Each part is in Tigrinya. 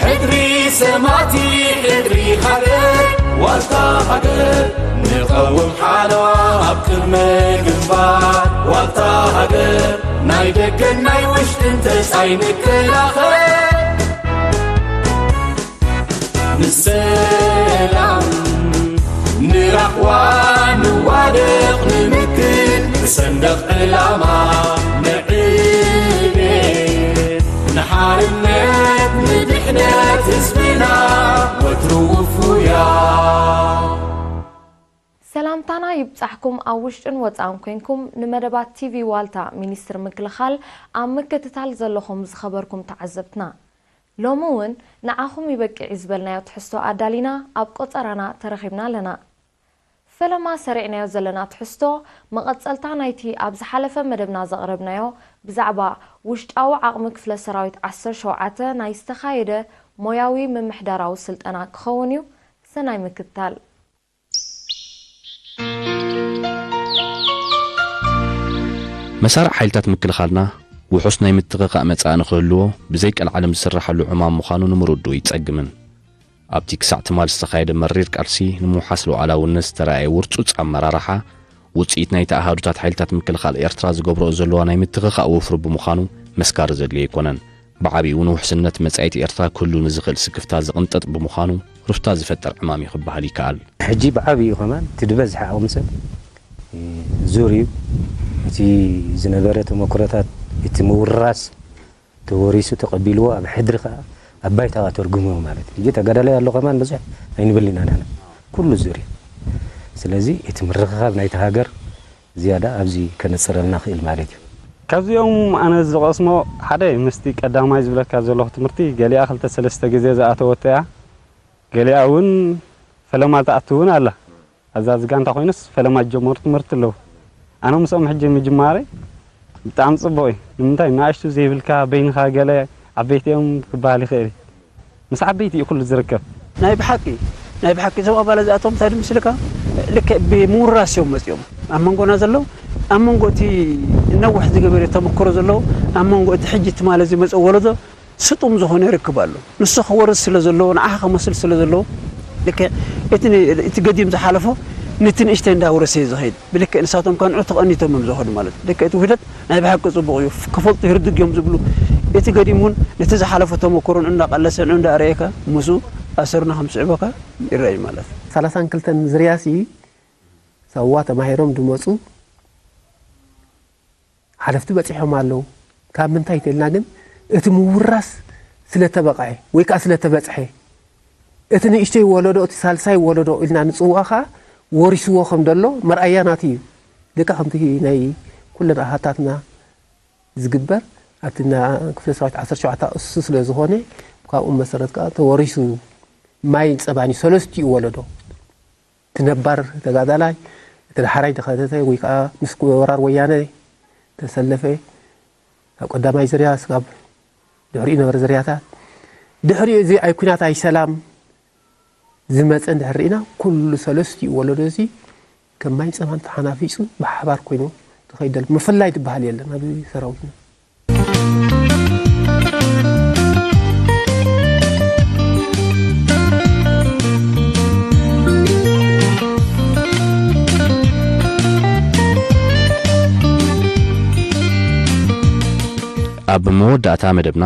ሕድሪ ሰማእቲ፣ ሕድሪ ሃገር፣ ዋልታ ሃገር፣ ንቐውም ሓለዋ ኣብ ቅድመ ግንባር። ዋልታ ሃገር፣ ናይ ደገን ናይ ውሽጥን ተጻይ ንከላኸል። ንሰላም ንራኽዋ ንዋደቕ ንምክት፣ ንሰንደቕ ዕላማ ንዕቤት፣ ንሓርነት ንድሕነት ህዝብና ወትሩ ውፉያ። ሰላምታና ይብጻሕኩም ኣብ ውሽጥን ወጻእን ኮንኩም ንመደባት ቲቪ ዋልታ ሚኒስትሪ ምክልኻል ኣብ ምክትታል ዘለኹም ዝኸበርኩም ተዓዘብትና። ሎሚ እውን ንዓኹም ይበቅዕ እዩ ዝበልናዮ ትሕዝቶ ኣዳሊና ኣብ ቆጸራና ተረኺብና ኣለና። ፈለማ ሰሪዕናዮ ዘለና ትሕዝቶ መቐጸልታ ናይቲ ኣብ ዝሓለፈ መደብና ዘቕረብናዮ ብዛዕባ ውሽጣዊ ዓቕሚ ክፍለ ሰራዊት ዓሰርተ ሸውዓተ ናይ ዝተኻየደ ሞያዊ ምምሕዳራዊ ስልጠና ክኸውን እዩ። ሰናይ ምክትታል። መሳርዕ ሓይልታት ምክልኻልና ውሑስ ናይ ምትኽኻእ መጻኢ ንኽህልዎ ብዘይ ቀልዓለም ዝስራሓሉ ዕማም ምዃኑ ንምርድኡ ይጸግምን። ኣብቲ ክሳዕ ትማል ዝተኻየደ መሪር ቃልሲ ንምውሓስ ሉዓላውነት ዝተረኣየ ውርጹጽ ኣመራርሓ ውጽኢት ናይቲ ኣሃዱታት ሓይልታት ምክልኻል ኤርትራ ዝገብርኦ ዘለዋ ናይ ምትኽኻእ ወፍሪ ብምዃኑ መስካሪ ዘድልዮ ኣይኮነን። ብዓቢኡ ንውሕስነት መጻኢት ኤርትራ ክህሉ ንዝኽእል ስክፍታ ዝቕንጥጥ ብምዃኑ ሩፍታ ዝፈጥር ዕማም እዩ ክበሃል ይከኣል። ሕጂ ብዓቢኡ ከማን እቲ ዝበዝሐ ዓቕሚ ሰብ ዙር እዩ። እቲ ዝነበረ ተመክሮታት እቲ ምውርራስ ተወሪሱ ተቐቢልዎ ኣብ ሕድሪ ከኣ ኣብ ባይታ ከኣ ተርጉምዎ ማለት እዩ። ሕጂ ተጋዳላይ ኣሎ ከማን ብዙሕ ኣይንብል ኢና ንሕና። ኩሉ ዙር እዩ። ስለዚ እቲ ምርኽኻብ ናይቲ ሃገር ዝያዳ ኣብዚ ከነጽረልና ክእል ማለት እዩ። ካብዚኦም ኣነ ዝቐስሞ ሓደ ምስቲ ቀዳማይ ዝብለካ ዘለኹ ትምህርቲ ገሊኣ ክልተ ሰለስተ ግዜ ዝኣተወቶ እያ። ገሊኣ እውን ፈለማ ትኣቱ እውን ኣላ። ኣዛዚ ጋንታ ኮይኑስ ፈለማ ዝጀመሩ ትምህርቲ ኣለዉ። ኣነ ምስኦም ሕጂ ምጅማረይ ብጣዕሚ ጽቡቕ እዩ። ንምንታይ ንኣሽቱ ዘይብልካ በይንኻ ገለ ዓበይቲ እዮም ክበሃል ይኽእል እዩ። ምስ ዓበይቲ እዩ ኩሉ ዝርከብ። ናይ ብሓቂ ናይ ብሓቂ እዞም ኣባላት እዚኣቶም እንታይ ድምስልካ ልክዕ ብምውራስ እዮም መጺኦም ኣብ መንጎና ዘለዉ ኣብ መንጎ እቲ ነዊሕ ዝገበረ ተመክሮ ዘለዉ ኣብ መንጎ እቲ ሕጂ ትማሊ ዝመጸ ወለዶ ስጡም ዝኾነ ርክብ ኣሎ። ንሱ ክወርስ ስለ ዘለዎ፣ ንዓኻ ክመስል ስለ ዘለዎ፣ ልክዕ እቲ ን- እቲ ገዲም ዝሓለፎ ነቲ ንእሽተይ እንዳወረሰ እዩ ዝኸይድ። ብልክዕ ንሳቶም ከንዑ ተቐኒቶም እዮም ዝኸዱ ማለት እዩ። ልክዕ እቲ ውህደት ናይ ብሓቂ ጽቡቕ እዩ። ክፈልጡ ህርድግ እዮም ዝብሉ። እቲ ገዲም እውን ነቲ ዝሓለፎ ተመክሮን እንዳቐለሰ ንዑ እንዳኣረየካ ምስኡ ኣሰርና ከም ዝስዕበካ ይረኣዩ ማለት እዩ። ሰላሳን ክልተን ዝርያሲ ሳዋ ተማሂሮም ዝመፁ ሓለፍቲ በፂሖም ኣለዉ። ካብ ምንታይ ተልና ግን እቲ ምውራስ ስለ ተበቕዐ ወይ ከዓ ስለ ተበፅሐ እቲ ንእሽተይ ወለዶ እቲ ሳልሳይ ወለዶ ኢልና ንፅውዖ ከዓ ወሪስዎ ከም ዘሎ መርኣያ ናቱ እዩ። ደቂ ከምቲ ናይ ኩለን ኣሃታትና ዝግበር ኣብቲ ና ክፍለ ሰራዊት ዓሰርተ ሸውዓተ እሱ ስለ ዝኾነ ካብኡ መሰረት ከዓ ተወሪሱ ማይ ፀባኒ ሰለስቲኡ ወለዶ እቲ ነባር ተጋዳላይ እቲ ዳሕራይ ተኸተተ ወይ ከዓ ምስ ወራር ወያነ ተሰለፈ ካብ ቀዳማይ ዝርያ ስጋብ ድሕሪኡ ነበረ ዝርያታት ድሕሪኡ እዚ ኣይ ኩናት ኣይ ሰላም ዝመፀ እንድሕር ርኢና ኩሉ ሰለስቲኡ ወለዶ እዚ ከም ማይ ፀባን ተሓናፊፁ ብሓባር ኮይኑ ዝኸይድ ዘሎ ምፍላይ ዝበሃል የለን ኣብዚ ሰራዊትና። ኣብ መወዳእታ መደብና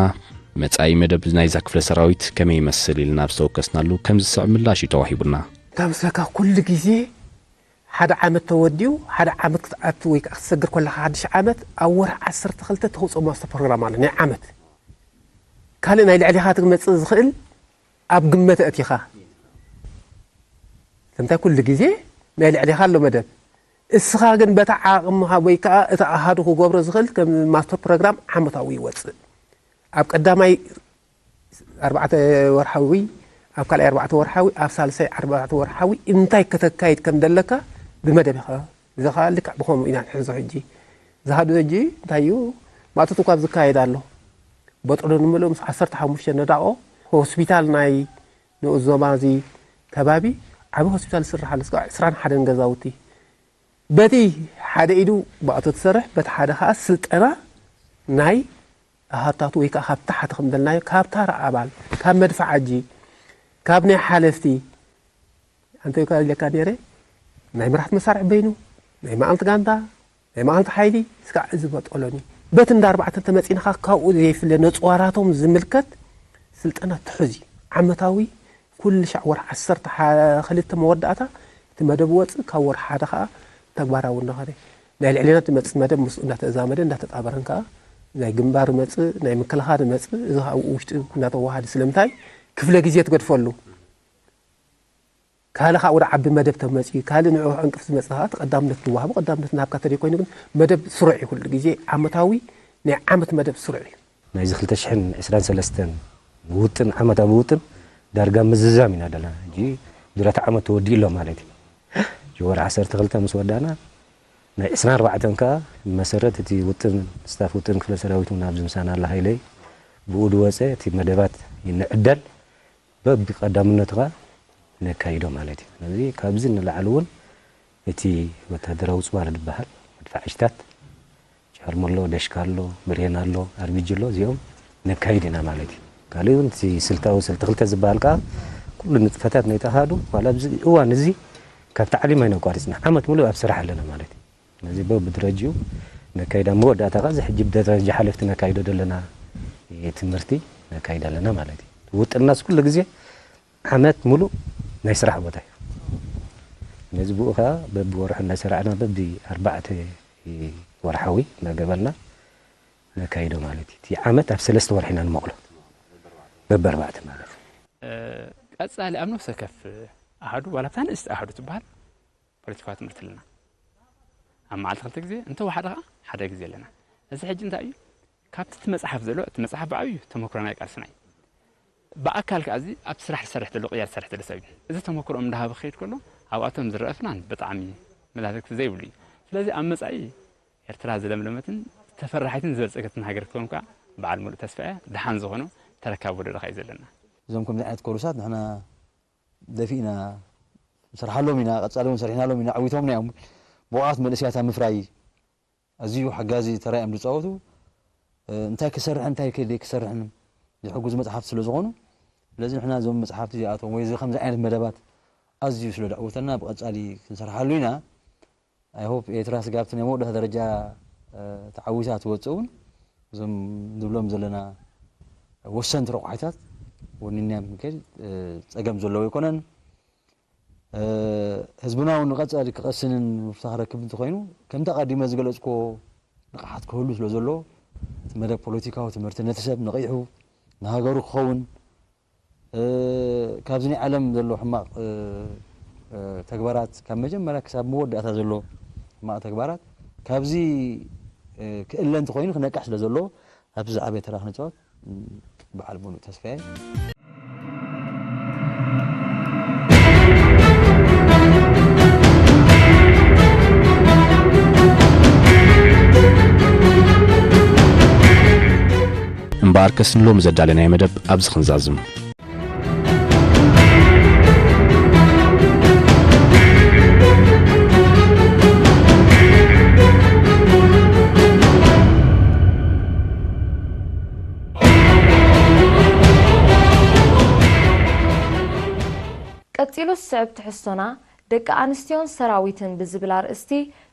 መጻኢ መደብ ናይዛ ክፍለ ሰራዊት ከመይ ይመስል ኢልና ኣብ ዝተወከስናሉ ከምዚ ዝስዕብ ምላሽ እዩ ተዋሂቡና። ከምስለካ ኩሉ ግዜ ሓደ ዓመት ተወዲኡ ሓደ ዓመት ክትኣቱ ወይ ከዓ ክትሰግር ከለካ ሓድሽ ዓመት ኣብ ወርሒ ዓሰርተ ክልተ ተውፅኦ ማስተር ፕሮግራም ኣሎ ናይ ዓመት ካልእ ናይ ልዕሊካ ክትመፅእ ዝኽእል ኣብ ግመት ኣእቲኻ ስለምንታይ ኩሉ ግዜ ናይ ልዕሊኻ ኣሎ መደብ እስኻ ግን በታ ዓቕምኻ ወይ ከዓ እቲ ኣሃዱ ክገብሮ ዝኽእል ከም ማስተር ፕሮግራም ዓመታዊ ይወፅእ ኣብ ቀዳማይ ኣርባዕተ ወርሓዊ ኣብ ካልኣይ ኣርባዕተ ወርሓዊ ኣብ ሳልሳይ ኣርባዕተ ወርሓዊ እንታይ ከተካይድ ከም ዘለካ ብመደብ ኢኻ እዚ ከዓ ልክዕ ብኸምኡ ኢና ንሕዞ ሕጂ ዝሃዱ ሕጂ እንታይ እዩ ማእቶት እኳ ዝካየድ ኣሎ በጥሮ ንምልኡ ምስ ዓሰርተ ሓሙሽተ ነዳቆ ሆስፒታል ናይ ንኡስ ዞባ እዚ ከባቢ ዓቢ ሆስፒታል ዝስራሕ ኣሎ፣ እስካዕ ዕስራን ሓደን ገዛውቲ። በቲ ሓደ ኢዱ ብኣቶ ትሰርሕ፣ በቲ ሓደ ከኣ ስልጠና ናይ ሃብታቱ ወይ ከኣ ካብ ታሕቲ ከም ደልናዮ፣ ካብ ታራ ኣባል፣ ካብ መድፍዓጂ፣ ካብ ናይ ሓለፍቲ፣ ኣንተ ኢልካ ኢለካ ነይረ፣ ናይ መራሕቲ መሳርሒ በይኑ፣ ናይ መዓልቲ ጋንታ፣ ናይ መዓልቲ ሓይሊ፣ እስካዕ እዚ በጠሎኒ። በቲ እንዳ ኣርባዕተ እንተመጺእና ካብኡ ዘይፍለ ነጽዋራቶም ዝምልከት ስልጠና ትሑዝ እዩ። ዓመታዊ ኩሉ ሻዕ ወርሒ ዓሰርተ ክልተ መወዳእታ እቲ መደብ ወጽእ፣ ካብ ወርሒ ሓደ ከኣ ተግባራዊ እናኾነ ናይ ልዕሌና ትመጽእ መደብ ምስኡ እንዳተዛመደ እንዳተጣበረን ከኣ ናይ ግንባር መጽእ፣ ናይ ምክልኻል መጽእ፣ እዚ ከኣ ኣብኡ ውሽጢ እናተዋሃደ ስለምንታይ ክፍለ ግዜ ትገድፈሉ። ካልእ ከኣ ወደ ዓቢ መደብ ተመጽዩ፣ ካልእ ንዕኡ ዕንቅፍ ዝመጽእ ከኣ እቲ ቀዳምነት ዝወሃቦ ቀዳምነት ናብካ ተደይ ኮይኑ ግን መደብ ስሩዕ እዩ። ኩሉ ግዜ ዓመታዊ ናይ ዓመት መደብ ስሩዕ እዩ። ናይዚ ክልተ ሽሕን ዕስራን ሰለስተን ውጥን፣ ዓመታዊ ውጥን ዳርጋ ምዝዛም ኢና ደለና። ሕጂ ዱራታ ዓመት ተወዲኡ ኣሎ ማለት እዩ። ሕጂ ወርሒ ዓሰርተ ክልተ ምስ ወዳእና ናይ ዕስራን ኣርባዕተን ከኣ መሰረት እቲ ውጥን፣ ስታፍ ውጥን ክፍለ ሰራዊት እውን ኣብዚ ምሳና ኣላ ሃይለይ ብኡ ዝወፀ እቲ መደባት ይንዕደል። በብቐዳምነቱ ኸኣ ነካይዶ ማለት እዩ። ስለዚ ካብዚ ንላዕሊ እውን እቲ ወታደራዊ ጽዋር ዝበሃል መድፋዕሽታት፣ ቻርሞ ኣሎ፣ ደሽካ ኣሎ፣ ብሬን ኣሎ፣ ኣርቢጂ ኣሎ፣ እዚኦም ነካይድ ኢና ማለት እዩ። ካልእ እውን እቲ ስልታዊ ስልቲ ክልተ ዝበሃል ከኣ ኩሉ ንጥፈታት ናይቲ ኣሃዱ ዋላ ኣብዚ እዋን እዚ ካብ ታዕሊም ኣይነቋርጽና፣ ዓመት ሙሉእ ኣብ ስራሕ ኣለና ማለት እዩ። ነዚ በብደረጅኡ ነካይዳ መወዳእታ ከኣ እዚ ሕጂ ብደረጃ ሓለፍቲ ነካይዶ ዘለና ትምህርቲ ነካይድ ኣለና ማለት እዩ። ውጥንናስ ኩሉ ግዜ ዓመት ሙሉእ ናይ ስራሕ ቦታ እዩ። ነዚ ብኡ ከኣ በብወርሑ እናሰራዕና በቢ ኣርባዕተ ወርሓዊ እናገበርና ነካይዶ ማለት እዩ። እቲ ዓመት ኣብ ሰለስተ ወርሒ ኢና ንመቕሎ። በቢ ኣርባዕተ ማለት እዩ። እ፣ ቀጻሊ ኣብ ነፍሲ ወከፍ ኣሃዱ፣ ዋላ ኣብታ ንእስቲ ኣሃዱ ትበሃል፣ ፖለቲካዊ ትምህርቲ ኣለና። ኣብ መዓልቲ ክልተ ግዜ፣ እንተወሓደ ከኣ ሓደ ግዜ ኣለና። እዚ ሕጂ እንታይ እዩ? ካብቲ እቲ መጽሓፍ ዘሎ፣ እቲ መጽሓፍ ብዓብዩ ተመክሮ ናይ ቃልስና እዩ። ብኣካል ከኣ እዚ ኣብ ስራሕ ዝሰርሕ ዘሎ፣ ቅያር ዝሰርሕ ዘሎ ሰብ እዩ። እዚ ተመክሮኦም እንዳሃበ ክኸይድ ከሎ፣ ኣብኣቶም ዝረአ ፍናን ብጣዕሚ መዳርግቲ ዘይብሉ እዩ። ስለዚ ኣብ መጻኢ ኤርትራ ዝለምለመትን ተፈራሒትን ዝበልጸገትን ሃገር ክትከውን ከኣ በዓል ሙሉእ ተስፋ እየ። ደሓን ዝኾኑ ተረካቢ ወለዶ ከኣ እዩ ዘለና። እዞም ከምዚ ዓይነት ኮርሳት ንሕና ደፊእና ንሰርሓሎም ኢና፣ ቀጻሊ እውን ሰሪሕናሎም ኢና፣ ዓዊቶምና እዮም። ብቑዓት መንእሰያት ኣብ ምፍራይ ኣዝዩ ሓጋዚ ተራ እዮም ዝጻወቱ። እ፣ እንታይ ክሰርሕን እንታይ ከይ-፣ ዘይክሰርሕን ዝሕግዙ መጽሓፍቲ ስለ ዝኾኑ፣ ስለዚ ንሕና እዞም መጽሓፍቲ እዚኣቶም ወይ እዚ ከምዚ ዓይነት መደባት ኣዝዩ ስለ ዘዕውተና ብቐጻሊ ክንሰርሓሉ ኢና። I hope ኤርትራ ስጋብቲ ናይ መወዳእታ ደረጃ፣ እ፣ ተዓዊታ ትወጽእ እውን እዞም ንብሎም ዘለና ወሰንቲ ረቋሒታት ወኒንና ክንከይድ፣ እ፣ ጸገም ዘለዎ ኣይኮነን። እ፣ ህዝብና እውን ንቐጻሊ ክቐስንን ምፍታሕ ክረክብ እንተኾይኑ፣ ከምቲ ኣቐዲመ ዝገለጽኩዎ ንቕሓት ክህሉ ስለ ዘለዎ፣ እቲ መደብ ፖለቲካዊ ትምህርቲ ነቲ ሰብ ነቒሑ ንሃገሩ ክኸውን፣ እ፣ ካብዚ ናይ ዓለም ዘሎ ሕማቕ፣ እ፣ እ፣ ተግባራት፣ ካብ መጀመርያ ክሳብ መወዳእታ ዘሎ ሕማቕ ተግባራት፣ ካብዚ፣ እ፣ ክእለ እንተኾይኑ ክነቅሕ ስለ ዘለዎ፣ ኣብዚ ዝዓበየ ተራ ክንጻወት፣ ም፣ በዓል ሙሉእ ተስፋ እየ። እምበኣርከስ ንሎሚ ዘዳለናዮ መደብ ኣብዚ ክንዛዝም። ቀጺሉ ዝስዕብ ትሕዝቶና፣ ደቂ ኣንስትዮን ሰራዊትን ብዝብል ኣርእስቲ፣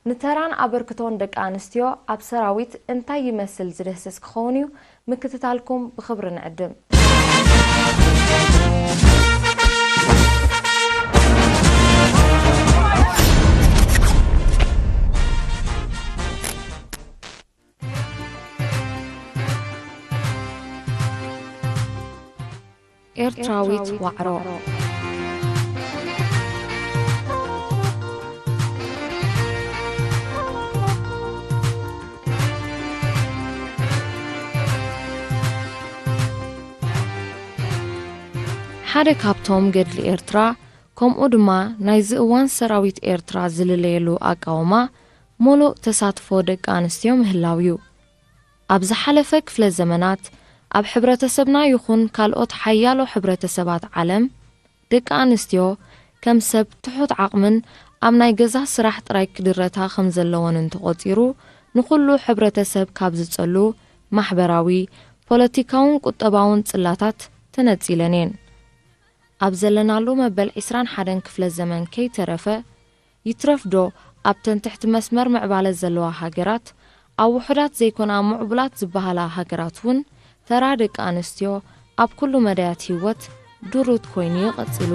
ንተራን ኣበርክቶን ደቂ ኣንስትዮ ኣብ ሰራዊት እንታይ ይመስል ዝድህስስ ክኸውን እዩ። ምክትታልኩም ብኽብሪ ንዕድም። ኤርትራዊት ዋዕሮ። ሓደ ካብቶም ገድሊ ኤርትራ፣ ከምኡ ድማ ናይዚ እዋን ሰራዊት ኤርትራ ዝልለየሉ ኣቃውማ፣ ምሉእ ተሳትፎ ደቂ ኣንስትዮ ምህላው እዩ። ኣብ ዝሓለፈ ክፍለ ዘመናት፣ ኣብ ሕብረተሰብና ይኹን ካልኦት ሓያሎ ሕብረተሰባት ዓለም፣ ደቂ ኣንስትዮ ከም ሰብ ትሑት ዓቕምን ኣብ ናይ ገዛ ስራሕ ጥራይ ክድረታ ከም ዘለወንን ተቖጺሩ፣ ንኹሉ ሕብረተሰብ ካብ ዝጸሉ ማሕበራዊ፣ ፖለቲካውን ቁጠባውን ጽላታት ተነጺለን እየን። ኣብ ዘለናሉ መበል ዕስራን ሓደን ክፍለ ዘመን ከይተረፈ፣ ይትረፍዶ ኣብተን ትሕቲ መስመር ምዕባለ ዘለዋ ሃገራት፣ ኣብ ውሑዳት ዘይኮና ምዕቡላት ዝበሃላ ሃገራት እውን ተራ ደቂ ኣንስትዮ ኣብ ኩሉ መዳያት ህይወት ድሩት ኮይኑ እዩ ቀጺሉ።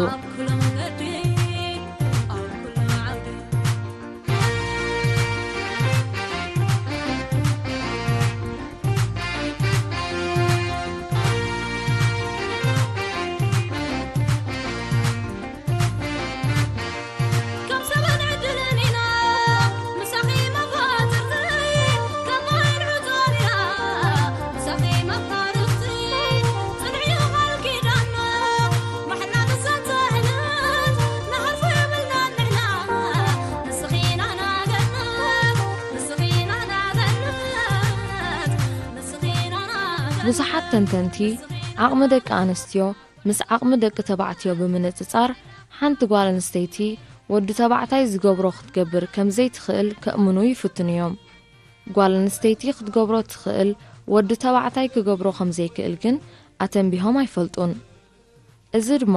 ብዙሓት ተንተንቲ፣ ዓቕሚ ደቂ ኣንስትዮ ምስ ዓቕሚ ደቂ ተባዕትዮ ብምንጽጻር፣ ሓንቲ ጓል ኣንስተይቲ ወዲ ተባዕታይ ዝገብሮ ክትገብር ከም ዘይትኽእል ከእምኑ ይፍትኑ እዮም። ጓል ኣንስተይቲ ክትገብሮ ትኽእል፣ ወዲ ተባዕታይ ክገብሮ ከም ዘይክእል ግን ኣተንቢሆም ኣይፈልጡን። እዚ ድማ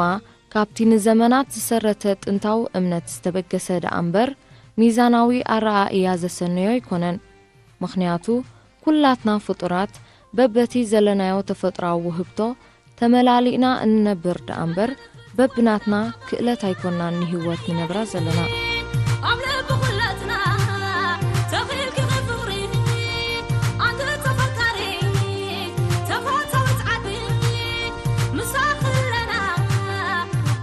ካብቲ ንዘመናት ዝሰረተ ጥንታዊ እምነት ዝተበገሰ ደኣ እምበር፣ ሚዛናዊ ኣረኣእያ ዘሰነዮ ኣይኮነን። ምኽንያቱ፣ ኩላትና ፍጡራት በበቲ ዘለናዮ ተፈጥሮኣዊ ውህብቶ ተመላሊእና እንነብር ደኣ እምበር፣ በብናትና ክእለት ኣይኮናን ንህይወት ንነብራ ዘለና። ኣብ ልቢ ኩላትና ተኺልኪ ፍቕሪ፣ ኣንቲ ተፈካሪ፣ ተፈታዊት ዓዲ፣ ምሳኺ ኣለና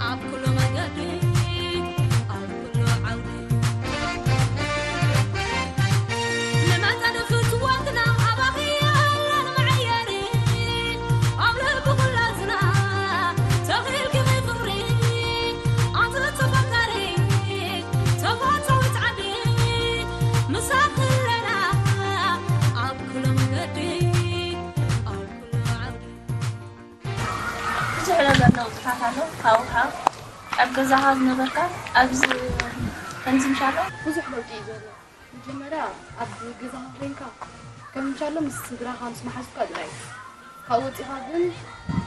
ኣብ ኩሉ መገዲ፣ ኣብ ኩሉ ዓውዲ። ብዙሕ ነገር ለውጥታት ኣሎ። ካብኡ ካብ ኣብ ገዛኻ ዝነበርካ ኣብዚ ከምዚ ምሻሎ ብዙሕ ለውጢ እዩ ዘሎ። መጀመርያ ኣብ ገዛኻ ኮይንካ ከም ምሻሎ ምስ ስድራኻ ምስ መሓዙትካ ጥራይ እዩ። ካብኡ ወፂኻ ግን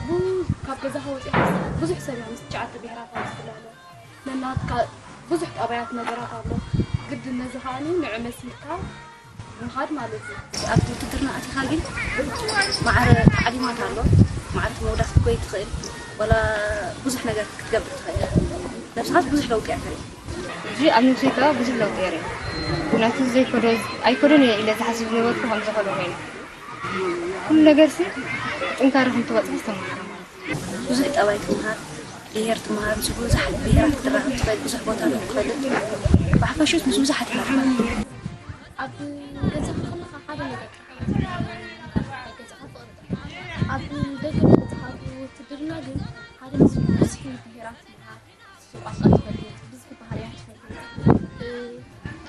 ቡ- ካብ ገዛኻ ወፂኻ ብዙሕ ሰብ እያ ምስ ትሽዓተ ብሄራት ምስ ትላለ ነናትካ ብዙሕ ጠባያት ነገራት ኣሎ። ግድን ነዚ ከዓኒ ንዑ መሲልካ ምኻድ ማለት እዩ። ኣብቲ ውትድርና ኣቲኻ ግን ማዕረ ታዕሊማት ኣሎ። ማዕረ መውዳእቲ ኮይ ትኽእል፣ ዋላ ብዙሕ ነገር ክትገብር ትኽእል። ነብስኻስ ብዙሕ ለውጢ እያ ትርኢ። ሕጂ ኣብ ነብሰይ ከኣ ብዙሕ ለውጢ እየ ርኢ። ምኽንያቱ ዘይከዶ ኣይከዶን እየ ኢለ ዝሓስብ ዝነበርኩ ከም ዝኸዶ ኮይኑ። ኩሉ ነገርሲ ጥንካረ ከም ትበጽሕ ዝተማሃረ ማለት እዩ። ብዙሕ ጠባይ ትምሃር፣ ብሄር ትምሃር፣ ምስ ብዙሓት ብሄራት ክትራኸብ ትኽእል፣ ብዙሕ ቦታ ክትፈልጥ፣ ብሓፈሽኡስ ምስ ብዙሓት ትራኸብ። ኣብ ገዛኻ ከለኻ ሓደ ነገር ጥራሕ ገዛኻ ፍቕሪ ጥራሕ። ኣብ ደገ ወጺኻ ኣብ ውትድርና ግን ሓደ ምስ ብዙሕ ብሄራት ትምሃር፣ ቋንቋ ትፈልጥ፣ ብዙሕ ባህርያት ትፈልጥ። እ፣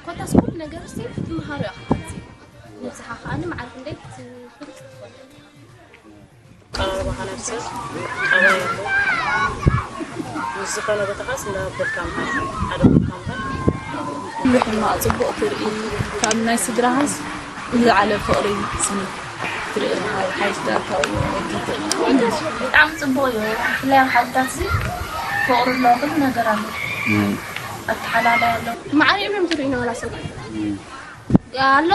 ኮታስ ኩሉ ነገር እስቲ ትምሃሮ ኢኻ። ነብስኻ ከኣ ማዕረ ክንደይ ክትፈልጥ ትኽእል። ኣቀራርባኻ ናብ ሰብ ጠባይ ኣሎ። ምስ ዝኾነ ቦታኻስ እንዳበልካ ምሃር፣ ሓደ ቦትካ ምሃር። ኩሉ ሕማቕ ጽቡቕ ትርኢ፣ ካብ ናይ ስድራኻስ ንዝለዓለ ፍቕሪ ስኒ ትርኢ፣ ካብ ሓይልታት፣ ካብ ወዲ ትርኢ። ብጣዕሚ ጽቡቕ እዩ። ብፍላይ ኣብ ሓድታት እዚ ፍቕሪ ኣሎ፣ ኩሉ ነገር ኣሎ። እም። ኣተሓላላይ ኣሎ። ማዕረ እዮም ትርእዩና ዋላ ሰብ። እም። ኣሎ፣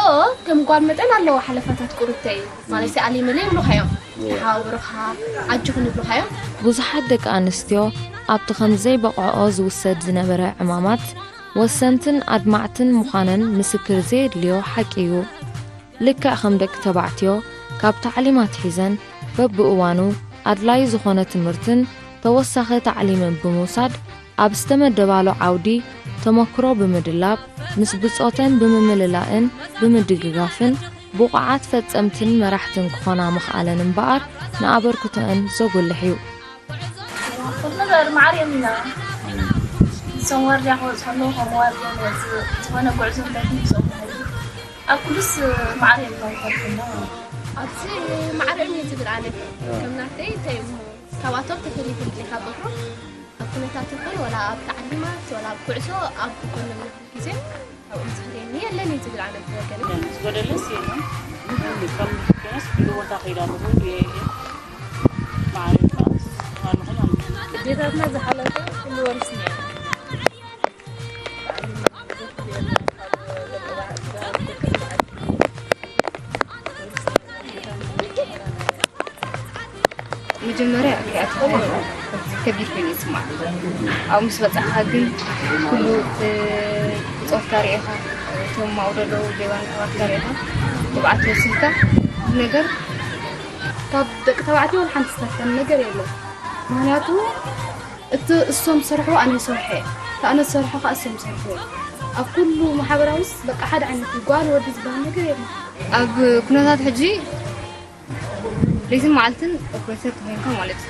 ከም ጓል መጠን ኣለዎ ሓለፋታት ቁሩብተይ። ማለት ኣሊመለይ ይብሉኻ እዮም። እም። ተሓባብሩኻ፣ ኣጆኽን ይብሉኻ እዮም። ብዙሓት ደቂ ኣንስትዮ ኣብቲ ከም ዘይበቕዕኦ ዝውሰድ ዝነበረ ዕማማት ወሰንትን ኣድማዕትን ምዃነን ምስክር ዘየድልዮ ሓቂ እዩ። ልክዕ ከም ደቂ ተባዕትዮ፣ ካብ ታዕሊም ኣትሒዘን በብእዋኑ ኣድላዪ ዝኾነ ትምህርትን ተወሳኺ ታዕሊምን ብምውሳድ፣ ኣብ ዝተመደባሉ ዓውዲ ተመክሮ ብምድላብ፣ ምስ ብጾተን ብምምልላእን ብምድግጋፍን፣ ብቑዓት ፈጸምትን መራሕትን ክኾና ምኽኣለን እምበኣር፣ ንኣበርክቶአን ዘጉልሕ እዩ። ኩሉ ነገር ማዕረ እዮም ኢና። እዞም ዋርድያ ክበጽሑ ኣለዉ፣ ከም ዋርድያ ንወጽእ፣ ዝኾነ ጉዕዞ እንተትህሉ ምስኦም ንኸይድ። ኣብ ኩሉስ ማዕረ እዮም ኢና ንኸይድ ዘለና። ኣብዚ ማዕረ እዮም እዩ ዝብል ኣነ። ከም ናተይ እንታይ እሞ ካብኣቶም ተፈሊኹም ዲኻ በትሩ? ኣብ ኩነታት ይኹን ወላ ኣብ ታዕሊማት ወላ ኣብ ኩዕሶ ኣብ ኩሉ ግዜ ኣብኡ ዝሕደኒ የለን እዩ ዝብል ዓይነት ወገን። ዝጎደለስ የለን። ከም ኮነስ ኩሉ ቦታ ከይዳ ኣለኹ። ማዕረ ኣለኹ ማለት እዩ። ግዴታትና ዝሓለፈ ኩሉ ወሪስና ኢና። መጀመርያ ክኣትዎ ከቢድ ኮይኑ ይስማዕ። ኣብኡ ምስ በጻሕካ ግን ኩሉ እቲ ብጾትካ ርኢኻ፣ እቶም ኣብኡ ዘለዉ ሌባን ኣሕዋትካ ርኢኻ፣ ትብዓት ወሲድካ፣ ነገር ካብ ደቂ ተባዕትዮ ወላ ሓንቲ ዝተፈን ነገር የለን። ምኽንያቱ እቲ እሶም ዝሰርሕዎ ኣነ ይሰርሖ እየ፣ እቲ ኣነ ዝሰርሖ ከዓ እሶም ይሰርሕዎ እዮም። ኣብ ኩሉ ማሕበራዊስ በቃ ሓደ ዓይነት እዩ። ጓል ወዲ ዝበሃል ነገር የለን። ኣብ ኩነታት ሕጂ ለይትን መዓልትን ኦፕሬተር ተኾይንካ ማለት እዩ።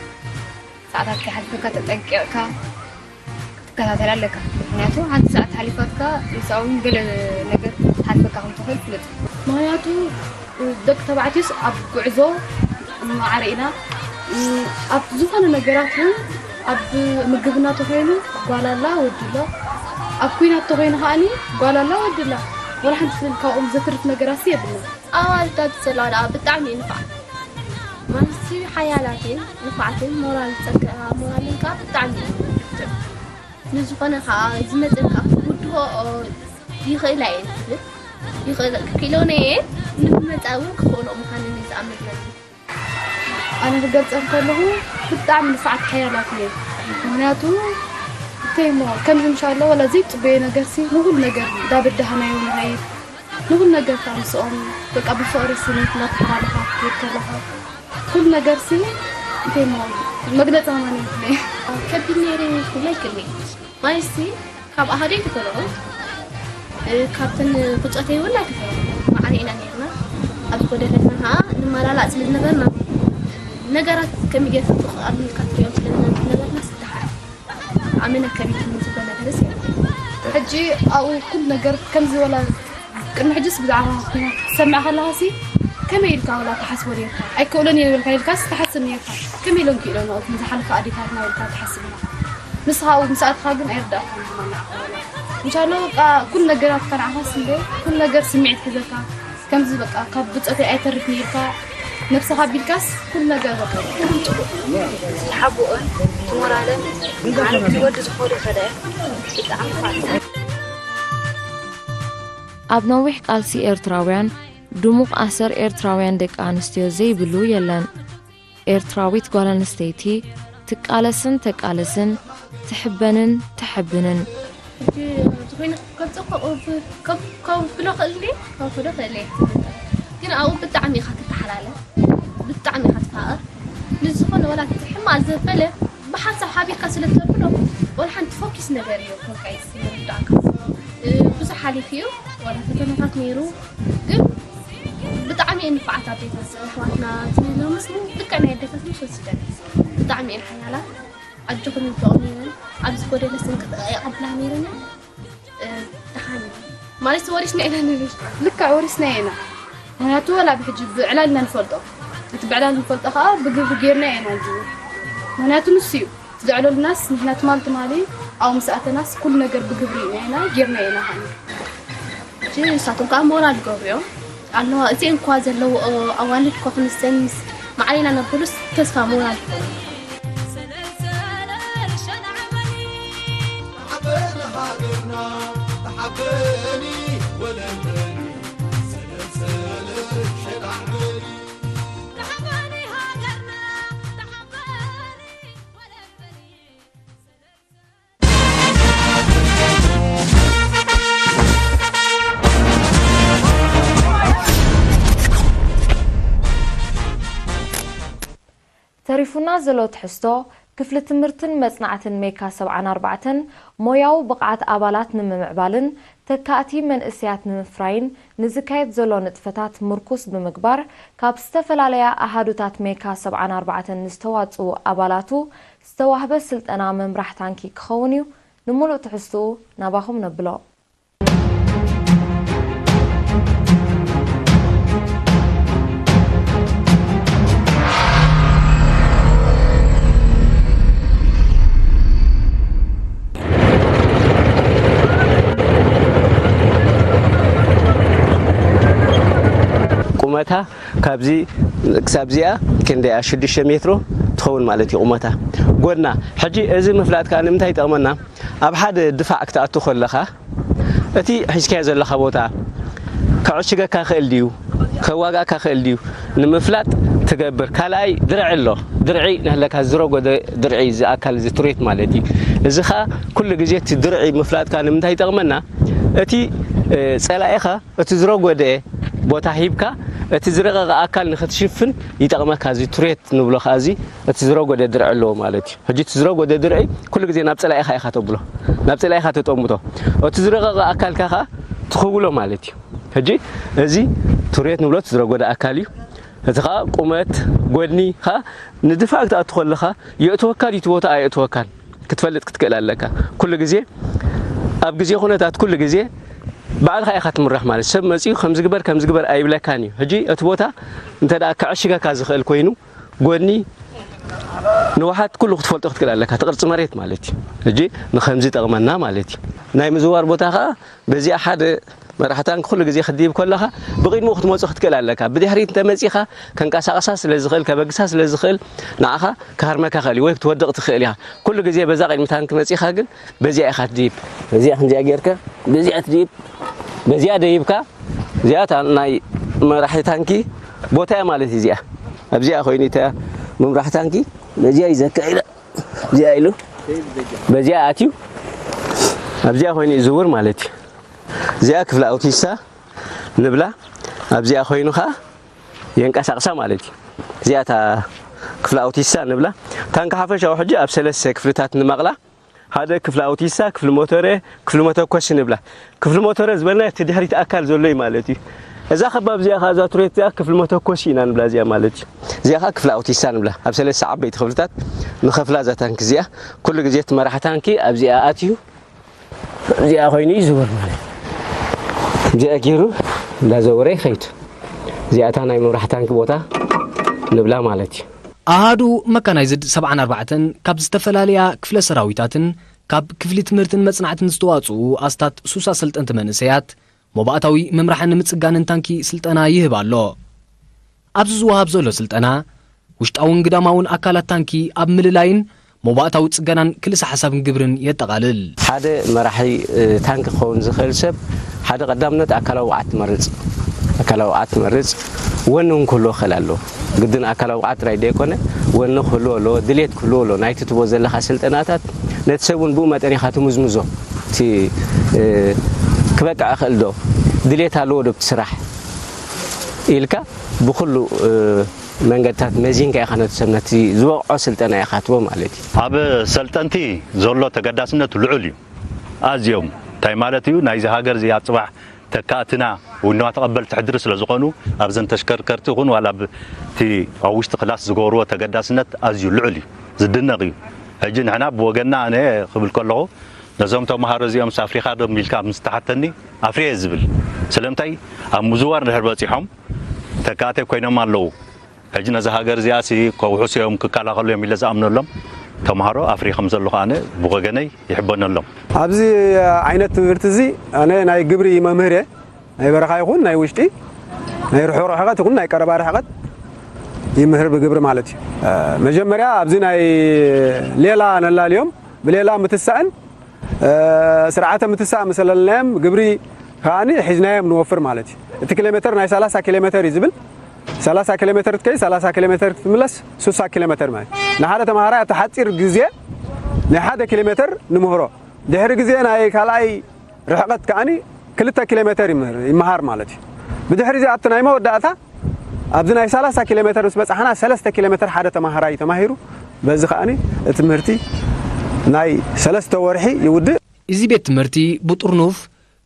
ሰዓታት ከይሓልፈካ ተጠንቂቕካ ክትከታተል ኣለካ። ምኽንያቱ ሓንቲ ሰዓት ሓሊፋትካ ንሳውን ገለ ነገር ክትሓልፈካ ከም ትኽእል ፍለጥ። ምኽንያቱ ደቂ ተባዕትዮስ ኣብ ጉዕዞ ማዕረ ኢና። ኣብ ዝኾነ ነገራት እውን ኣብ ምግብና ተኾይኑ ጓል ኣላ ወዲ ኣሎ። ኣብ ኩናት ተኾይኑ ከዓኒ ጓል ኣላ ወዲ ኣላ። ወላ ሓንቲ ካብኦም ዘትርፍ ነገራት የብልና። ኣዋልድ ኣዲስ ዘለዋ ደኣ ብጣዕሚ እዩ ንፋዕ። ማለትሲ ሓያላት እየን፣ ንፋዓት እየን፣ ሞራል ዝጸንከራ ሞራለን ከኣ ብጣዕሚ እዩ። ንዝኾነ ከኣ ዝመጸን ከኣ ክውድኦ ይኽእላ እየን ትብል። ይኽእል ክኢሎን እየን፣ ንዝመጻ እውን ክኽእሎ ምዃነን እዩ ዝኣምን ዘለኹ። ኣነ ክገልጸን ከለኹ ብጣዕሚ ንፋዓት ሓያላት እየን። ምኽንያቱ እንተይ እሞ ከምዚ ምሻሎ ወላ ዘይጽበዮ ነገርሲ ንኹሉ ነገር እንዳበዳህናዮ ንኸይድ። ንኹሉ ነገር ካብ ምስኦም በቃ ብፍቕሪ ስኒት እናተሓላለኻ ክትከድ ከለኻ ኩሉ ነገርሲ እንታይ እሞ መግለጺ ከማን የብለይ። ከቢድ ነይሩ ክብሎ ኣይክእልን። ማለትሲ ካብ ኣሃደይ ተፈለቑ፣ እ፣ ካብተን ብጾተይ እውን ኣይተፈለቑ። ማዕረ ኢና ነይርና። ኣብ ዝጎደለትና ኸዓ ንመላላእ ስለ ዝነበርና፣ ነገራት ከመይ ጌርካ ብቐሊሉ ኢልካ ትሪኦም ስለ ዝነበርና፣ ዝተሓ ኣመና ከቢድ ዝብሎ ነገርስ የለን። ሕጂ ኣብኡ ኩሉ ነገር ከምዚ ወላ ቅድሚ ሕጅስ ብዛዕባ ኩናት ክትሰምዕ ከለኻሲ ከመይ ኢልካ ወላ ትሓስቦ ኔርካ? ኣይክእሎን እየ ዝበልካ ኢልካስ ትሓስብ ኔርካ። ከመይ ኢሎም ክኢሎን እቶም ዝሓለፋ ኣዴታትና ኢልካ ትሓስብ ኢኻ። ንስኻ ኣብኡ ምስ ኣተኻ ግን ኣይርዳእካን ዝማና። እንሻሎ በቃ ኩሉ ነገራት ከንዓኻስ እንደ ኩሉ ነገር ስምዒት ሒዘካ ከምዚ በቃ ካብ ብጾተይ ኣይተርፍን ኢልካ ነብስኻ ኣቢልካስ ኩሉ ነገር በቃ። ዝሓብኦን ትሞራለን ማለት ወዲ ዝኾነ ይኸደ ብጣዕሚ ፋት። ኣብ ነዊሕ ቃልሲ ኤርትራውያን ድሙቕ ኣሰር ኤርትራውያን ደቂ ኣንስትዮ ዘይብሉ የለን። ኤርትራዊት ጓል ኣንስተይቲ ትቃለስን ተቃልስን ትሕበንን ተሐብንን። ሕጂ ዝኾነ ክገልጾ ከ-፣ ከ-፣ ከውፍሎ ክእል እንዴ? ከውፍሎ ክእል እየ። ግን ኣብኡ ብጣዕሚ ኢኻ ትተሓላለፍ። ብጣዕሚ ኢኻ ትፋቐር። ንዝኾነ ወላ እቲ ሕማቕ ዘበለ ብሓንሳብ ሓቢርካ ስለ እተብሎ፣ ወላ ሓንቲ ፎኪስ ነገር እዩ፣ ኮንካ እዩ ዝርዳእካ። እ፣ ብዙሕ ሓሊፉ እዩ፣ ወላ ፈተናታት ነይሩ። ግን ብጣዕሚ እየን ንፉዓት ኣዴታት ኣሕዋትና ዝብሎም፣ ምስ ልክዕ ናይ ኣዴታት ምስ ወሲደን ብጣዕሚ እየን ሓያላት። ኣጆኹም ይብልኦ ነይረን። ኣብ ዝጎደለ ስንቂ የቐብላ ነይረን። እ፣ ደሓን ማለት ወሪስና ኢና ንብል። ልክዕ ወሪስና ኢና። ምኽንያቱ ዋላ ብሕጂ ብዕላልና ንፈልጦ። እቲ ብዕላል ንፈልጦ ከዓ ብግብሪ ጌርና ኢና እዚ። ምኽንያቱ ንሱ እዩ። እቲ ዘዕለሉናስ ንሕና ትማል ትማሊ ኣብኡ ምስ ኣተናስ ኩሉ ነገር ብግብሪ ኢና፣ ኢና ጌርና ኢና ኸዓ። ሕጂ ንሳቶም ከዓ ሞራል ይገብሩ እዮም። ኣለዋ እዚአን እኳ ዘለውኦ ኣዋልድ እኳ ክንሰንስ ማዕረ ኢና ነብሉስ ተስፋ ሞራል ይኾኑ። ተሪፉና ዘሎ ትሕዝቶ፣ ክፍሊ ትምህርትን መጽናዕትን ሜካ ሰብዓን ኣርባዕተን ሞያዊ ብቕዓት ኣባላት ንምምዕባልን ተካእቲ መንእሰያት ንምፍራይን ንዝካየድ ዘሎ ንጥፈታት ምርኩስ ብምግባር፣ ካብ ዝተፈላለያ ኣሃዱታት ሜካ ሰብዓን ኣርባዕተን ንዝተዋጽኡ ኣባላቱ ዝተዋህበ ስልጠና ምምራሕ ታንኪ ክኸውን እዩ። ንምሉእ ትሕዝትኡ ናባኹም ነብሎ። ቁመታ ካብዚ ክሳብ እዚኣ ክንደያ ሽዱሽተ ሜትሮ ትኸውን ማለት እዩ ቁመታ ጎድና። ሕጂ እዚ ምፍላጥ ከዓ ንምንታይ ይጠቕመና? ኣብ ሓደ ድፋዕ ክትኣቱ ከለኻ እቲ ሒዝካዮ ዘለኻ ቦታ ክዕሽገካ ክእል ድዩ፣ ከዋጋእካ ክእል ድዩ ንምፍላጥ ትገብር። ካልኣይ ድርዒ ኣሎ። ድርዒ ንህለካ ዝረጎደ ድርዒ እዚ ኣካል እዚ ትሬት ማለት እዩ። እዚ ኸዓ ኩሉ ግዜ እቲ ድርዒ ምፍላጥካ ንምንታይ ይጠቕመና? እቲ እ፣ ጸላኢኻ እቲ ዝረጎደ ቦታ ሂብካ እቲ ዝረቐቐ ኣካል ንኽትሽፍን ይጠቕመካ። እዚ ትሬት ንብሎ ኸዓ እዚ እቲ ዝረጎደ ድርዒ ኣለዎ ማለት እዩ። ሕጂ እቲ ዝረጎደ ድርዒ ኩሉ ግዜ ናብ ጸላኢኻ ኢኻ ተብሎ፣ ናብ ጸላኢኻ ተጠምቶ። እቲ ዝረቐቐ ኣካልካ ኸዓ ትኽውሎ ማለት እዩ። ሕጂ እዚ ትሬት ንብሎ እቲ ዝረጎደ ኣካል እዩ። እቲ ኸዓ ቁመት ጎድኒ ኸዓ ንድፋዕ ክትኣቱ ከለኻ የእትወካ ድዩ እቲ ቦታ ኣየእትወካን ክትፈልጥ ክትክእል ኣለካ። ኩሉ ግዜ ኣብ ግዜ ኩነታት ኩሉ ግዜ ባዕልኻ ኢኻ ትምራሕ ማለት ሰብ መጺኡ ከም ዝግበር ከም ዝግበር ኣይብለካን እዩ። ሕጂ እቲ ቦታ እንተ ደኣ ክዕሽገካ ዝኽእል ኮይኑ ጎድኒ ንውሓት ኩሉ ክትፈልጦ ክትክእል ኣለካ። እቲ ቅርጺ መሬት ማለት እዩ። ሕጂ ንኸምዚ ይጠቕመና ማለት እዩ። ናይ ምዝዋር ቦታ ኸዓ በዚኣ ሓደ መራሕ ታንክ ኩሉ ግዜ ክትድይብ ከለኻ ብቕድሚኡ ክትመጾ ክትክእል ኣለካ። ብድሕሪት እንተ መጺኻ ከንቀሳቕሳ ስለ ዝኽእል ከበግሳ ስለ ዝኽእል ንዓኻ ክሃርመካ ክእል እዩ ወይ ክትወድቕ ትኽእል ኢኻ። ኩሉ ግዜ በዛ ቅድሚ ታንክ መጺኻ ግን በዚኣ ኢኻ ትድይብ። በዚኣ ክንዚኣ ጌርካ በዚኣ ትድይብ። በዚኣ ደይብካ እዚኣ እታ ናይ መራሒ ታንኪ ቦታ እያ ማለት እዩ። እዚኣ ኣብዚኣ ኮይኑ እታ ምምራሕ ታንኪ በዚኣ እዩ ዘካይዳ። እዚኣ ኢሉ በዚኣ ኣትዩ ኣብዚኣ ኮይኑ ይዝውር ማለት እዩ። እዚኣ ክፍሊ ኣውቲሳ ንብላ ኣብዚኣ ኮይኑ ኸዓ የንቀሳቕሳ ማለት እዩ። እዚኣ እታ ክፍሊ ኣውቲሳ ንብላ። ታንኪ ሓፈሻዊ ሕጂ ኣብ ሰለስተ ክፍልታት ንመቕላ። ሓደ ክፍሊ ኣውቲሳ፣ ክፍሊ ሞተረ፣ ክፍሊ መተኮሲ ንብላ። ክፍሊ ሞተረ ዝበልና እቲ ድሕሪት ኣካል ዘሎ እዩ ማለት እዩ። እዛ ከባቢ እዚኣ ኸዓ እዛ ትሬት እዚኣ ክፍሊ መተኮሲ ኢና ንብላ እዚኣ ማለት እዩ። እዚኣ ኸዓ ክፍሊ ኣውቲሳ ንብላ። ኣብ ሰለስተ ዓበይቲ ክፍልታት ንኸፍላ እዛ ታንኪ እዚኣ። ኩሉ ግዜ እቲ መራሕ ታንኪ ኣብዚኣ ኣትዩ እዚኣ ኮይኑ ይዝውር ማለት እዩ። እዚኣ ገይሩ እንዳዘወረ ይኸይድ። እዚኣ እታ ናይ ምምራሕ ታንኪ ቦታ ንብላ ማለት እዩ። ኣሃዱ መካናይዝድ ሰብዓን ኣርባዕተን ካብ ዝተፈላለያ ክፍለ ሰራዊታትን ካብ ክፍሊ ትምህርትን መጽናዕትን ዝተዋጽኡ ኣስታት ሱሳ ሰልጠንቲ መንእሰያት መባእታዊ ምምራሕን ምጽጋንን ታንኪ ስልጠና ይህብ ኣሎ። ኣብዚ ዝወሃብ ዘሎ ስልጠና ውሽጣውን ግዳማውን ኣካላት ታንኪ ኣብ ምልላይን መባእታዊ ጽገናን ክልሰ ሓሳብን ግብርን የጠቓልል። ሓደ መራሒ እ፣ ታንኪ ክኸውን ዝኽእል ሰብ ሓደ ቀዳምነት ኣካላዊ ብቕዓት ትመርጽ። ኣካላዊ ብቕዓት ትመርጽ። ወኒ እውን ክህልዎ ክኽእል ኣለዎ። ግድን ኣካላዊ ብቕዓት ጥራይ ደይኮነ ወኒ ክህልዎ ኣለዎ፣ ድሌት ክህልዎ ኣለዎ። ናይቲ ትቦ ዘለኻ ስልጠናታት ነቲ ሰብ እውን ብኡ መጠን ኢኻ ትምዝምዞ። እቲ እ፣ ክበቅዕ ይኽእል ዶ? ድሌት ኣለዎ ዶ ኣብቲ ስራሕ? ኢልካ ብኹሉ እ፣ መንገድታት መዚንካ ኢኻ ነቲ ሰብ ነቲ ዝበቕዖ ስልጠና ኢኻ ትቦ ማለት እዩ። ኣብ ሰልጠንቲ ዘሎ ተገዳስነት ልዑል እዩ። ኣዝዮም እንታይ ማለት እዩ? ናይዚ ሃገር እዚኣ ጽባሕ ተካእትና ወይ ንዋ ተቐበልቲ ሕድሪ ስለ ዝኾኑ ኣብዘን ተሽከርከርቲ ይኹን ዋላ ኣብቲ ኣብ ውሽጢ ክላስ ዝገብርዎ ተገዳስነት ኣዝዩ ልዑል እዩ፣ ዝድነቕ እዩ። ሕጂ ንሕና ብወገንና ኣነ ክብል ከለኹ ነዞም ተምሃሮ እዚኦም ምስ ኣፍሪኻ ዶ ኢልካ ምስ ተሓተኒ ኣፍሪየ ዝብል። ስለምንታይ ኣብ ምዝዋር ድሕር በጺሖም ተካእተይ ኮይኖም ኣለዉ። ሕጂ ነዛ ሃገር እዚኣ ሲ ከውሕሱ እዮም ክከላኸሉ እዮም ኢለ ዝኣምነሎም ተምሃሮ ኣፍሪ ከም ዘለኹ ኣነ ብወገነይ ይሕበነሎም። ኣብዚ ዓይነት ትምህርቲ እዚ ኣነ ናይ ግብሪ መምህር እየ። ናይ በረኻ ይኹን ናይ ውሽጢ ናይ ርሑቕ ርሕቐት ይኹን ናይ ቀረባ ርሕቐት ይምህር ብግብሪ ማለት እዩ። መጀመርያ ኣብዚ ናይ ሌላ ነላልዮም ብሌላ ምትሳእን ስርዓተ ምትሳእ መሰለልናዮም ግብሪ ከኣኒ ሒዝናዮም ንወፍር ማለት እዩ። እቲ ኪሎ ሜተር ናይ ሰላሳ ኪሎ ሜተር እዩ ዝብል። ሰላሳ ኪሎ ሜተር ትከይድ፣ ሰላሳ ኪሎ ሜተር ክትምለስ፣ ስሳ ኪሎ ሜተር ማለት እዩ። ንሓደ ተምሃራይ ኣብቲ ሓፂር ግዜ ናይ ሓደ ኪሎ ሜተር ንምህሮ። ድሕሪ ግዜ ናይ ካልኣይ ርሕቐት ከኣኒ ክልተ ኪሎ ሜተር ይምህር፣ ይመሃር ማለት እዩ። ብድሕሪ እዚ ኣብቲ ናይ መወዳእታ ኣብዚ ናይ ሰላሳ ኪሎ ሜተር ምስ በጻሕና ሰለስተ ኪሎ ሜተር ሓደ ተማሃራይ ተማሂሩ በዚ ከኣኒ እቲ ትምህርቲ ናይ ሰለስተ ወርሒ ይውድእ። እዚ ቤት ትምህርቲ ብጥርኑፍ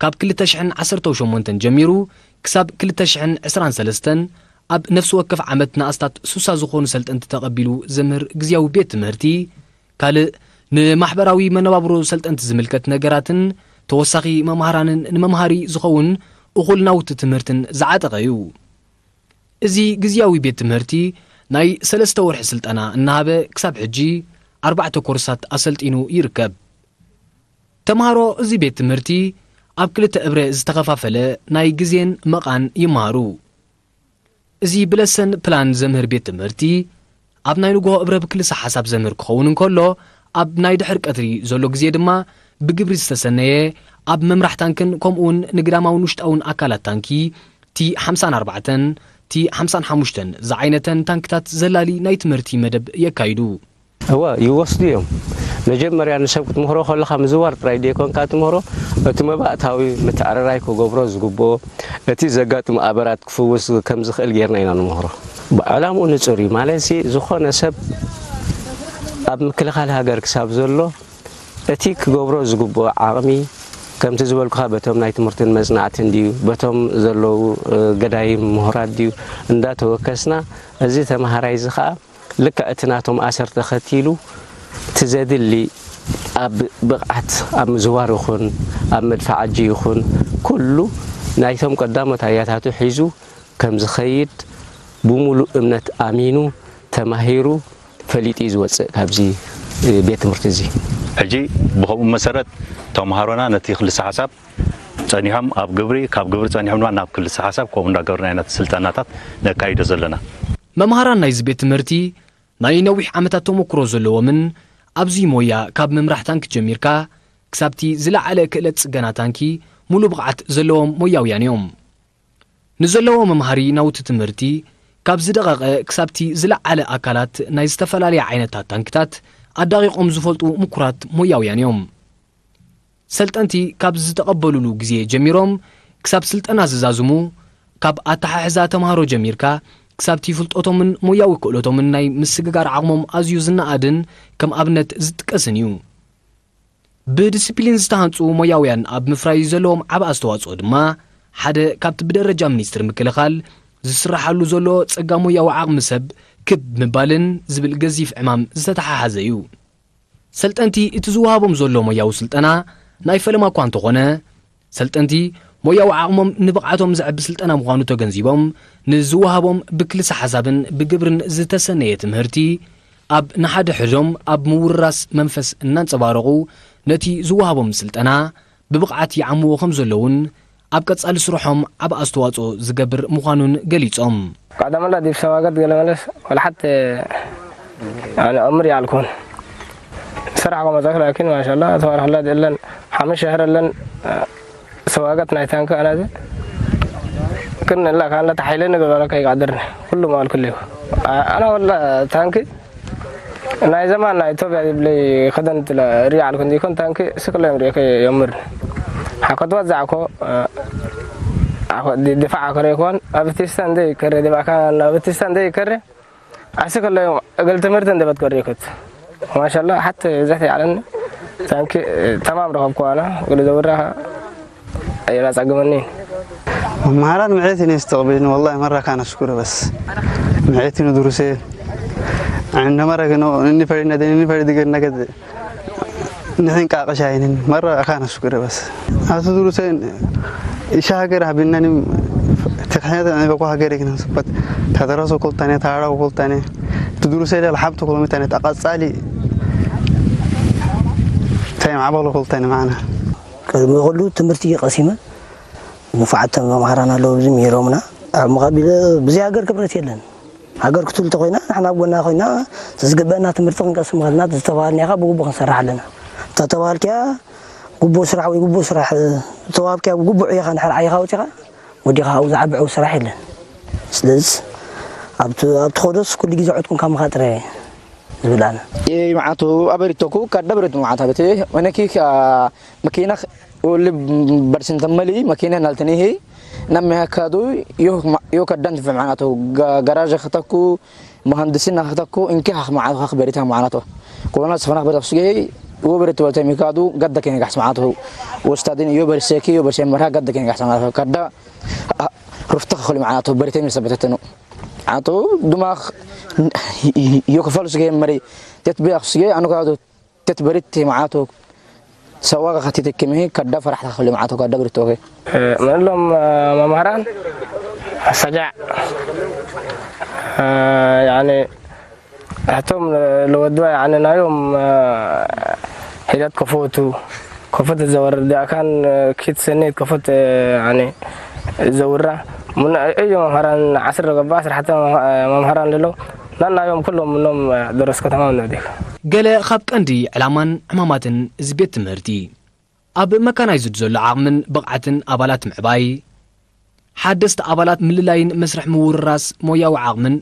ካብ ክልተ ሽሕን ዓሰርተው ሸሞንተን ጀሚሩ ክሳብ ክልተ ሽሕን ዕስራን ሰለስተን ኣብ ነፍሲ ወከፍ ዓመት ንኣስታት ሱሳ ዝኾኑ ሰልጠንቲ ተቐቢሉ ዘምህር ግዝያዊ ቤት ትምህርቲ ካልእ ንማሕበራዊ መነባብሮ ሰልጠንቲ ዝምልከት ነገራትን ተወሳኺ መምሃራንን ንመምሃሪ ዝኸውን እኹል ናውቲ ትምህርትን ዝዓጠቐ እዩ። እዚ ግዝያዊ ቤት ትምህርቲ ናይ ሰለስተ ወርሒ ስልጠና እናሃበ ክሳብ ሕጂ ኣርባዕተ ኮርሳት ኣሰልጢኑ ይርከብ። ተምሃሮ እዚ ቤት ትምህርቲ ኣብ ክልተ እብረ ዝተኸፋፈለ ናይ ግዜን መቓን ይመሃሩ። እዚ ብለሰን ፕላን ዘምህር ቤት ትምህርቲ ኣብ ናይ ንግሆ እብረ ብክልሰ ሓሳብ ዘምህር ክኸውን እንከሎ፣ ኣብ ናይ ድሕር ቀትሪ ዘሎ ግዜ ድማ ብግብሪ ዝተሰነየ፣ ኣብ ምምራሕ ታንክን ከምኡውን ንግዳማውን ውሽጣውን ኣካላት ታንኪ ቲ ሓምሳን ኣርባዕተን፣ ቲ ሓምሳን ሓሙሽተን ዝዓይነተን ታንክታት ዘላሊ ናይ ትምህርቲ መደብ የካይዱ። እወ፣ ይወስዱ እዮም። መጀመርያ ንሰብ ክትምህሮ ከለኻ ምዝዋር ጥራይ ደይኮንካ ትምህሮ፣ እቲ መባእታዊ ምትዕርራይ ክገብሮ ዝግብኦ፣ እቲ ዘጋጥሙ ኣበራት ክፍውስ ከም ዝኽእል ጌርና ኢና ንምህሮ። ዕላምኡ ንጹር እዩ። ማለት ሲ፣ ዝኾነ ሰብ ኣብ ምክልኻል ሃገር ክሳብ ዘሎ፣ እቲ ክገብሮ ዝግብኦ ዓቕሚ፣ ከምቲ ዝበልኩኻ፣ በቶም ናይ ትምህርትን መጽናዕትን ድዩ፣ በቶም ዘለዉ፣ እ፣ ገዳይም ምሁራት ድዩ እንዳተወከስና፣ እዚ ተመሃራይ እዚ ኸኣ ልክዕ እቲ ናቶም ኣሰር ተኸቲሉ፣ እቲ ዘድሊ ኣብ ብቕዓት ኣብ ምዝዋር ይኹን፣ ኣብ መድፍዕ ኣጂ ይኹን፣ ኩሉ ናይቶም ቀዳሞት ኣያታቱ ሒዙ ከም ዝኸይድ ብምሉእ እምነት ኣሚኑ፣ ተማሂሩ፣ ፈሊጡ እዩ ዝወጽእ ካብዚ፣ እ፣ ቤት ትምህርቲ እዚ። ሕጂ ብኸምኡ መሰረት ተምሃሮና ነቲ ክልሰ ሓሳብ ጸኒሖም ኣብ ግብሪ፣ ካብ ግብሪ ጸኒሖም ድማ ናብ ክልሰ ሓሳብ፣ ከምኡ እንዳገበርና ኢና ነቲ ስልጠናታት ነካይዶ ዘለና። መምሃራን ናይዚ ቤት ትምህርቲ ናይ ነዊሕ ዓመታት ተመኩሮ ዘለዎምን ኣብዚ ሞያ ካብ ምምራሕ ታንኪ ጀሚርካ ክሳብቲ ዝለዓለ ክእለት ጽገና ታንኪ ሙሉ ብቕዓት ዘለዎም ሞያውያን እዮም። ንዘለዎ መምሃሪ ናውቲ ትምህርቲ ካብ ዝደቐቐ ክሳብቲ ዝለዓለ ኣካላት ናይ ዝተፈላለያ ዓይነታት ታንክታት ኣዳቒቖም ዝፈልጡ ምኩራት ሞያውያን እዮም። ሰልጠንቲ ካብ ዝተቐበሉሉ ግዜ ጀሚሮም ክሳብ ስልጠና ዝዛዝሙ፣ ካብ ኣተሓሕዛ ተምሃሮ ጀሚርካ ክሳብቲ ፍልጠቶምን ሞያዊ ክእለቶምን ናይ ምስግጋር ዓቕሞም ኣዝዩ ዝነኣድን ከም ኣብነት ዝጥቀስን እዩ። ብዲሲፕሊን ዝተሃንጹ ሞያውያን ኣብ ምፍራይ ዘለዎም ዓቢ ኣስተዋጽኦ ድማ ሓደ ካብቲ ብደረጃ ሚኒስትሪ ምክልኻል ዝስራሓሉ ዘሎ ጸጋ ሞያዊ ዓቕሚ ሰብ ክብ ምባልን ዝብል ገዚፍ ዕማም ዝተተሓሓዘ እዩ። ሰልጠንቲ እቲ ዝወሃቦም ዘሎ ሞያዊ ስልጠና ናይ ፈለማ እኳ እንተኾነ፣ ሰልጠንቲ ሞያዊ ዓቕሞም ንብቕዓቶም ዘዕቢ ስልጠና ምዃኑ ተገንዚቦም፣ ንዝወሃቦም ብክልሰ ሓሳብን ብግብርን ዝተሰነየ ትምህርቲ ኣብ ንሓድሕዶም ኣብ ምውርራስ መንፈስ እናንጸባረቑ፣ ነቲ ዝወሃቦም ስልጠና ብብቕዓት ይዓምዎ ከም ዘለውን ኣብ ቀጻሊ ስርሖም ዓቢ ኣስተዋጽኦ ዝገብር ምዃኑን ገሊጾም። ቀደመላ ዲብ ሰዋገት ገለመለስ ወላ ሓተ፣ ያኒ፣ ዕምር ያልኩን ስራሕ ከመጻክ ላኪን ማሻላ ተባረክላ የለን ሓምሽ ሸህር የለን ሰዋገት ናይ ታንክ ኣናዚ ግን ላ ካለ ተሓይለ ንገበረካ ይቃድርኒ ኩሉ ማል ኩሉ ኣና ወላ ታንክ ናይ ዘማን ናይ ኢትዮጵያ ዝብለይ ክደን ትለ ሪዓል ክንዲ ይኮን ታንክ ስክለ ምሪኦ ከየምር ሓኮት ወዛዕኮ ድፋዕ ከረ ይኮን ኣብ ቲስታ እንደ ይከረ ድባካ ኣብ ቲስታ እንደ ይከረ ኣስከለ እግል ትምህርት እንደ በት ከረ ይኮት ማሻላ ሓተ ዘት ያለን ታንክ ተማም ረኸብኩ ኣና እግል ዘውራ ኣይራጻግመኒ መሃራን ምዕት ይኔ ስተቕቢልን ወላ መራ ካነ ሽኩረ በስ ምዕት ይኑ ድሩሴ عندما ركنوا إني فريد ندين إني فريد قد نقد ንሕን ቃቕሻ ኣይንን መራ ኣኻነ ሽኩረ በስ ኣቱ ድሩሴን ኢሻ ሃገር ሃቢናኒ ትኽሕነት ኣነ በኳ ሃገር ይክነ ስበት ተደረሱ ኩልታኔ ታራ ኩልታኔ ትድሩሴ ለል ሓብቱ ኩሎሚ ታኔ ተቐጻሊ ታይም ዓበሉ ኩልታኔ ማዕና ቅድሚ ኩሉ ትምህርቲ እዩ ቀሲመ ንፉዓት መምሃራን ኣለዉ ኣብዚ ምሂሮምና ኣብ መቐቢለ ብዘይ ሃገር ክብረት የለን ሃገር ክትብል ተኮይና ንሕና ኣብ ጎና ኮይና ዝግበአና ትምህርቲ ክንቀስም ከለና ዝተባሃልና ኢኻ ብግቡእ ክንሰርሕ ኣለና እንተተባሃልክያ ግቡእ ስራሕ ወይ ግቡእ ስራሕ ዝተዋሃብክያ ብግቡእ ኢኻ እንድሕር ዓይኻ ኣውፂኻ ወዲኻ ኣብኡ ዝዓቢ ዕው ስራሕ የለን ስለዚ ኣብቲ ከዶስ ኩሉ ግዜ ዕጥቁን ካምኻ ጥረ ዝብል ኣነ Macato averito ku kadda beretu macata bete weneki makina uli barsin tammali makina naltanihi nammi hakadu yo kaddan fi macnato garaja khataku muhandisina khataku inki hak macnato hak berita macnato kolona sfana berita sugay wo beretu wal temi kadu gadda kene gas macnato ustadin yo berseki yo bersen marha gadda kene gas macnato kadda rufta khali macnato berita mi sabatanu ato duma yo kafal sugay mari tetbi sugay anu kadu Tetberit macato sawaga khati tekkemihi kadda faraxta khali macato kadda birtoke. Manlom mamaharan saja yani hatom lowodwa yani nayom hidat kofotu kofot zawar de akan kit senit kofot yani zawra ምኖ እዩ መምህራን ዓስር ገባ ስራሕቲ መምህራን ለለው ናናዮም ኩሎም ምኖም ደረስ ከተማ ምኖ ዲክ ገለ ካብ ቀንዲ ዕላማን ዕማማትን እዚ ቤት ትምህርቲ ኣብ መካናይዝድ ዘሎ ዓቕምን ብቕዓትን ኣባላት ምዕባይ፣ ሓደስቲ ኣባላት ምልላይን መስርሕ ምውርራስ ሞያዊ ዓቕምን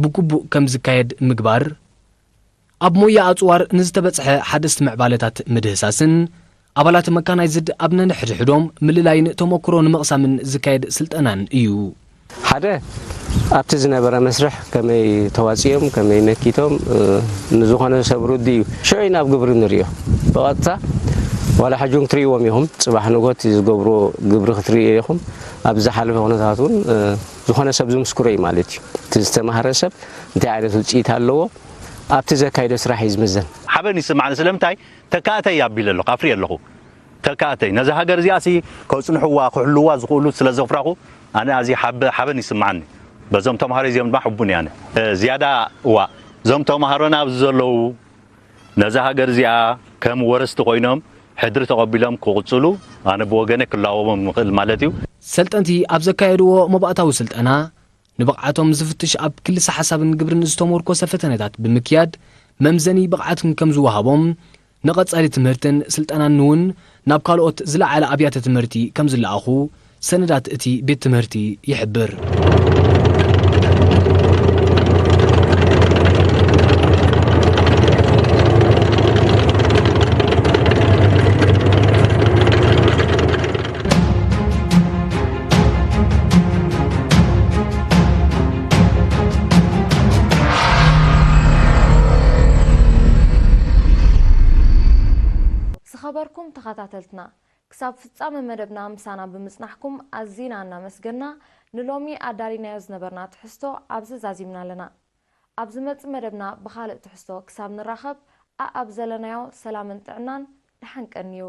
ብግቡእ ከም ዝካየድ ምግባር፣ ኣብ ሞያ ኣጽዋር ንዝተበጽሐ ሓደስቲ ምዕባለታት ምድህሳስን ኣባላት መካናይዝድ ኣብ ነንሕድሕዶም ምልላይን ተመክሮ ንምቕሳምን ዝካየድ ስልጠናን እዩ። ሓደ ኣብቲ ዝነበረ መስርሕ ከመይ ተዋፂኦም ከመይ መኪቶም ንዝኾነ ሰብ ርዱ እዩ። ሽዑ ናብ ግብሪ ንሪኦ ብቐጥታ ዋላ ሕጂ እውን ክትሪእዎም ኢኹም። ፅባሕ ንጎት ዝገብሮ ግብሪ ክትሪኦ ኢኹም። ኣብ ዝሓለፈ ኩነታት እውን ዝኾነ ሰብ ዝምስክሮ እዩ ማለት እዩ። እቲ ዝተማሃረ ሰብ እንታይ ዓይነት ውፅኢት ኣለዎ ኣብቲ ዘካይዶ ስራሕ እዩ ዝምዘን። ሓበን ይስማዕኒ። ስለምንታይ ተካእተይ ኣቢለ ኣለኹ ኣፍርየ ኣለኹ። ተካእተይ ነዛ ሃገር እዚኣሲ ከጽንሕዋ ክሕልዋ ዝኽእሉ ስለ ዘፍራኹ ኣነ ኣዚ ሓበ ሓበን ይስምዓኒ። በዞም ተምሃሮ እዚኦም ድማ ሕቡን እየ ኣነ። ዝያዳ እዋ እዞም ተምሃሮና ኣብዚ ዘለዉ ነዛ ሃገር እዚኣ ከም ወረስቲ ኮይኖም ሕድሪ ተቐቢሎም ክቕጽሉ ኣነ ብወገነ ክላወቦም ይኽእል ማለት እዩ። ሰልጠንቲ ኣብ ዘካየድዎ መባእታዊ ስልጠና ንብቕዓቶም ዝፍትሽ ኣብ ክልሰ ሓሳብን ግብርን ዝተሞርኮሰ ፈተነታት ብምክያድ መምዘኒ ብቕዓትን ከም ዝወሃቦም ንቐጻሊ ትምህርትን ስልጠናን ንውን ናብ ካልኦት ዝለዓለ ኣብያተ ትምህርቲ ከም ዝለኣኹ ሰነዳት እቲ ቤት ትምህርቲ ይሕብር። ዝኸበርኩም ተኸታተልትና ክሳብ ፍጻመ መደብና ምሳና ብምጽናሕኩም ኣዚና እናመስገና ንሎሚ ኣዳሊናዮ ዝነበርና ትሕዝቶ ኣብዚ ዛዚምና ኣለና። ኣብ ዝመጽእ መደብና ብኻልእ ትሕዝቶ ክሳብ ንራኸብ ኣኣብ ዘለናዮ ሰላምን ጥዕናን ደሓን ቀንዩ።